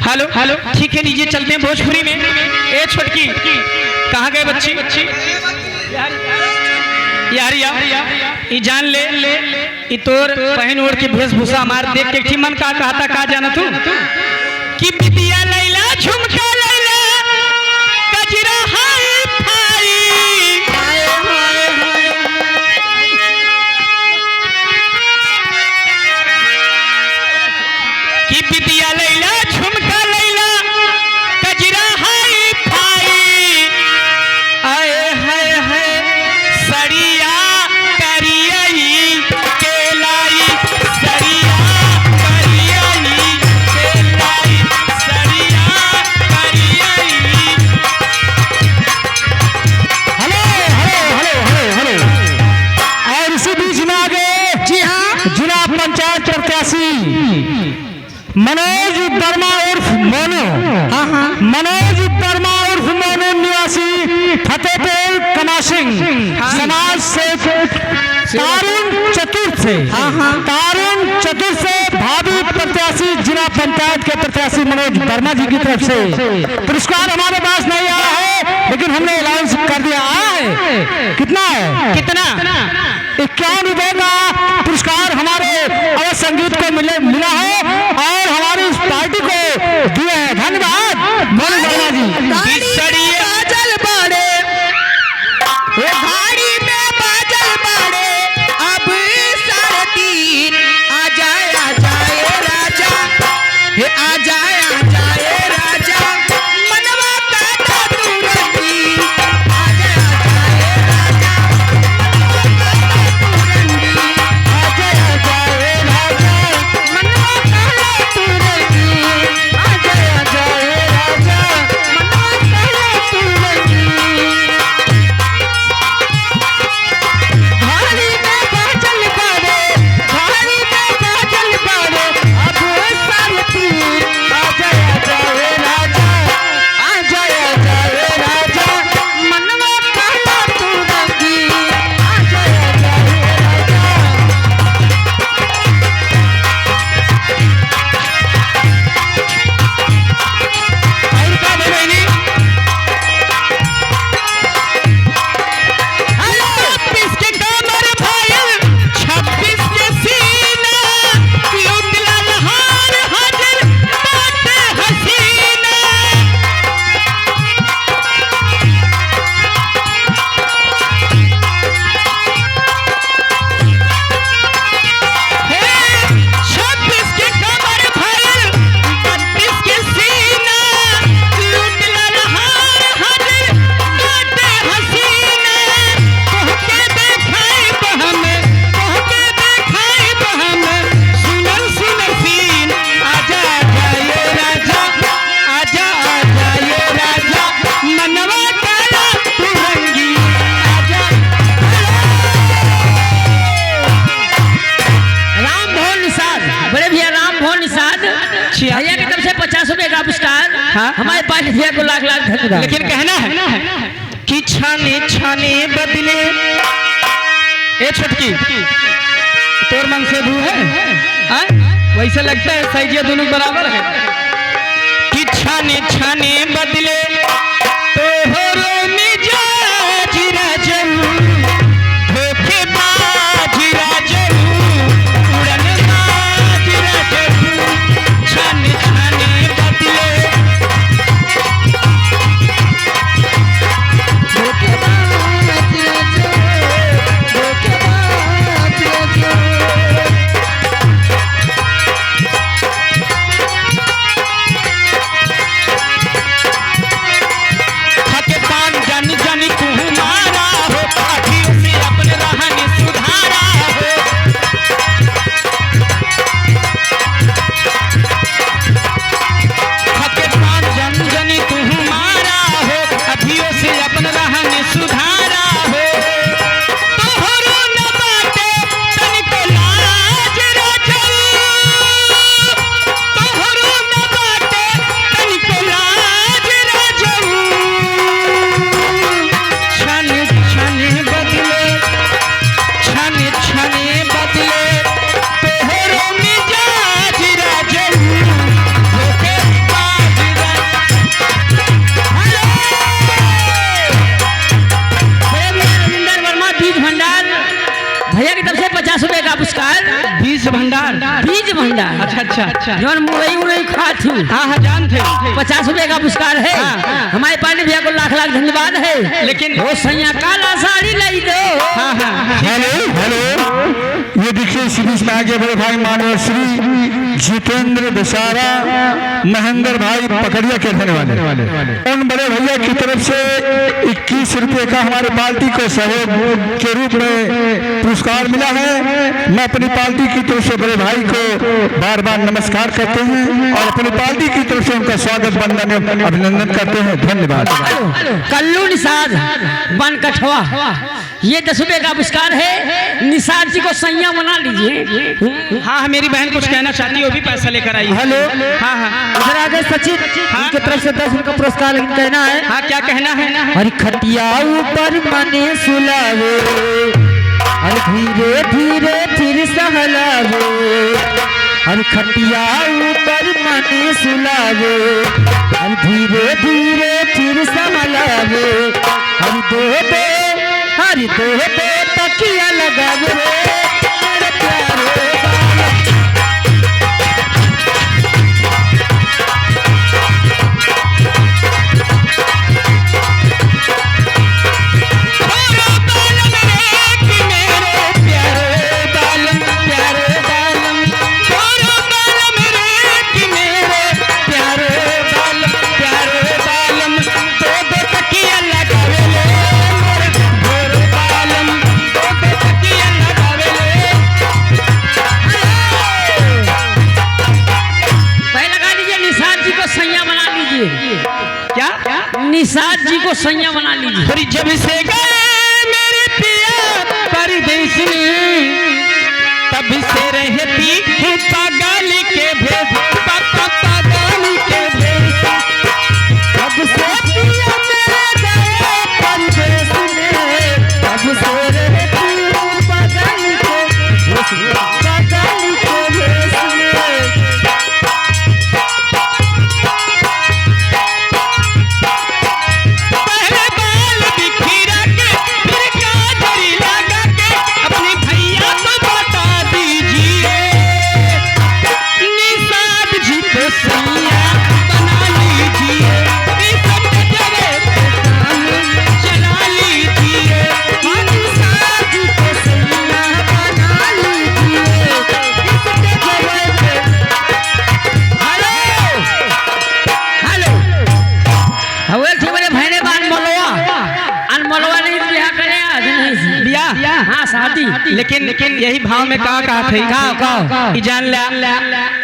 Hello hello, ठीक है, लीजिए चलते हैं भोजपुरी में। ए छोटकी कहाँ गए बच्ची? यार यार ई जान ले ई तोर पहन ओढ़ के वेशभूषा हमार देख के ठीक मन का कहता का जाना तू कि बिटिया लैला झुमका लैला कजरा हाय फाई। कि बिटिया लैला झुमका लैला कजरा हाय फाई, आए हाय हाय सड़िया करियई केलाई, सड़िया करियई केलाई, सड़िया करियई। Hello hello hello hello hello. और इसी बीच में आगे जी हाँ, जिला पंचायत प्रत्याशी मनोज वर्मा उर्फ मोनू, हाँ हाँ, मनोज वर्मा उर्फ मोनू निवासी फतेहपुर कमासिंह, समाज सेवक तारुण चतुर्थ से, तारुण चतुर्थ से भावी प्रत्याशी जिला पंचायत के प्रत्याशी मनोज वर्मा जी की तरफ से पुरस्कार हमारे पास नहीं आया है, लेकिन हमने अनाउंस कर दिया। आया है, कितना है? कितना? 51 रुपए का पुरस्कार हमारे अवध संगीत को मिला है और हमारी इस पार्टी को दिए हैं। धन्यवाद मनोज वर्मा जी। गाड़ी में बाजल बाड़े, ओ गाड़ी में बाजल बाड़े, अब 3:30 आ जाए आ जाए राजा, हे आ जाए आ जाए राजा, मनवा काटा तू रंगी, आ जाए आ जाए राजा, मनवा काटा तू रंगी, आ जाए आ जाए राजा, मनवा काटा तू रंगी, आ जाए आ जाए राजा, मनवा काटा तू रंगी। गाड़ी में बाजल बाड़े, गाड़ी में बाजल बाड़े, अब 3:30 आ जाए आ जाए राजा, आ जाए आ जाए राजा, मनवा काटा तू रंगी, आ जाए आ जाए राजा। और का भाई बहनी? 26 के कमर भाई, 26 के सीना, लुटला नहार हाजिर बाटे हसीना। हे 26 के कमर भाई, 32 के सीना, लुटला नहार हाजिर बाटे हसीना। तोहके देखाई बहम, तोहके देखाई बहम, सुनर सुनर सीन। आजा आजा ये राजा, आजा आजा ये राजा, मनवा काला तू रंगी, आजा। राम भवन निषाद, बड़े भैया राम भवन निषाद भैया की तरफ से 50 रुपए का पुरस्कार। हाँ। हमारे पास भैया को लाख लाख धन्यवाद। लेकिन कहना है कि छाने छाने बदले। ए छोटकी तोर मन से भू है हाँ? वैसे लगता है साइजिया दोनों बराबर है। कि छाने छाने बदले तोहरो मिजाज राजू, धोखेबाज राजू, उड़न बाज राजू, छाने छाने बदले। धोखेबाज राजा, धोखेबाज राजा। बीज भंडार। बीज भंडार। अच्छा अच्छा। जौन मुरई उरई खात हूँ। हाँ हाँ, जान थे। 50 रुपए का पुरस्कार है। हाँ। हमारे पांडे भैया को लाख लाख धन्यवाद है। लेकिन ओ सैया काला साड़ी लाई दो। हाँ हाँ। हेलो हेलो, ये देखिए इसी बीच में आगे बड़े भाई मानव श्री जितेंद्र बिसारा महेंद्र भाई पकड़िया के रहने वाले, उन बड़े भैया की तरफ से 21 रुपए का हमारे पार्टी को सहयोग के रूप में पुरस्कार मिला है। मैं अपनी पार्टी की तरफ से बड़े भाई को बार बार नमस्कार करते हैं और अपनी पार्टी की तरफ से उनका स्वागत, वंदन, अभिनंदन करते हैं। धन्यवाद। कल्लू निषाद बनकठवा, ये 10 रुपए का पुरस्कार है। निषाद जी को सैया बना लीजिए। हाँ हाँ, मेरी बहन कुछ कहना चाहती है, वो भी पैसा लेकर आई है। हेलो। हाँ हाँ। इधर आ गए सचिन, उनके तरफ से 10 रुपये का पुरस्कार, लेकिन कहना है। हाँ, क्या कहना है? अरे खटिया ऊपर मने सुलावे, अरे धीरे धीरे फिर सहलावे। अरे खटिया ऊपर मने सुलावे, अरे धीरे धीरे फिर सहलावे। अरे दो दो, अरे दो दो तकिया लगावे रे मेरे प्यारे बालम। मेरे प्यारे बालम, प्यारे बालम, तोरो बालम रे कि मेरे प्यारे बालम, प्यारे बालम, दो दो तकिया लगावे ले मोरे गोरे बालम, दो दो तकिया लगावे ले। पहले लगा लीजिए, निषाद जी को सैया बना लीजिए। क्या? निषाद जी को सैया बना लीजिए। और जब से गए मेरे पिया परदेश में, तब से रहती हूँ पागल के भेष, पापा पागल के भेष। तब से पिया मेरे गए परदेश में, तब से रहती हूँ पागल के भेष, पागल के भेष में। पहले बाल बिखरा के, फिर काजरी लगा के, अपने भैया को बता दीजिए, निषाद जी को सैया बना लीजिए, इस सब जगह पे काम चला लीजिए। निषाद जी को सैया बना लीजिए, इसके जगह पे। हेलो हेलो, अब एक ठे मेरे भैने बान मलवा अनमलवा नहीं बियाह करे आज नहीं। बियाह? हाँ, शादी। लेकिन लेकिन यही भाव में का कहा थे? का का? कि जान लिया,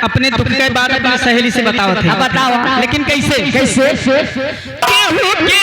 अपने दुख के बात अपनी सहेली से बताओ थे। अब बताओ। लेकिन कैसे? कैसे? केहू के